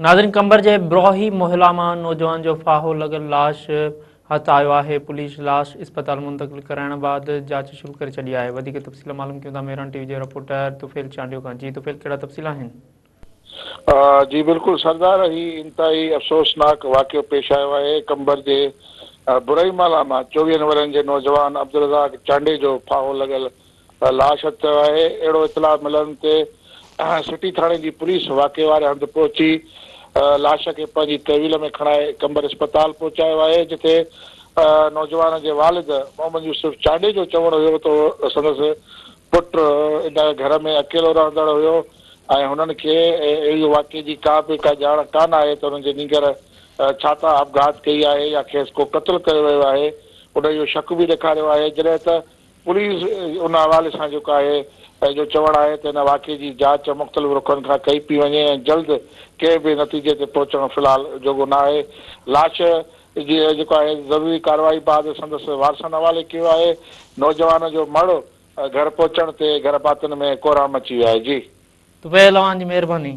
ناظرين قمبر جي بروهي محلا مان نوجوان جو ڦاهو لڳل لاش هٿ آيو آهي، پوليس لاش اسپتال منتقل ڪرائڻ بعد جاچ شروع ڪري ڇڏي آهي، وڌيڪ تفصيل معلوم ڪيون ٿا مهراڻ ٽي وي جي رپورٽر طفيل چانڊيو کان، جي طفيل ڪهڙا تفصيل آهن؟ جي بلڪل سردار هي انتهائي افسوسناڪ واقعو پيش آيو آهي قمبر جي برئي محلا مان چوويهن ورهين جي نوجوان عبدالرزاق چانڊيي جو ڦاهو لڳل لاش هٿ آيو آهي، اهڙو اطلاع ملڻ تي سٽي ٿاڻي جي پوليس واقعي واري هنڌ پهچي لاش کي پنهنجي تحويل ۾ کڻائي قمبر اسپتال پهچايو آهي، جتي نوجوان جي والد محمد يوسف چانڊيي جو چوڻ هيو ته سندس پٽ ان گهر ۾ اڪيلو رهندڙ هيو ۽ هنن کي اهڙي واقعي جي ڪا به ڪا ڄاڻ ڪانه آهي ته هنن جي نينگر ڇا تان آپگهات ڪئي آهي يا کيس ڪو قتل ڪيو ويو آهي، ان اهو شڪ به ڏيکاريو آهي، جڏهن ته پوليس ان حوالي سان جيڪو آهي پنهنجو چوڻ آهي ته ان واقعي جي جاچ مختلف رخن کان ڪئي پئي وڃي ۽ جلد ڪنهن به نتيجي تي پهچڻ في الحال جوڳو نه آهي. لاش جي جيڪو آهي ضروري ڪارروائي بعد سندس وارثن حوالي ڪيو آهي. نوجوان جو مڙهه گهر پهچڻ تي گهر ڀاتين ۾ ڪهرام مچي ويو آهي. جي. طفيل اوهان جي مهرباني.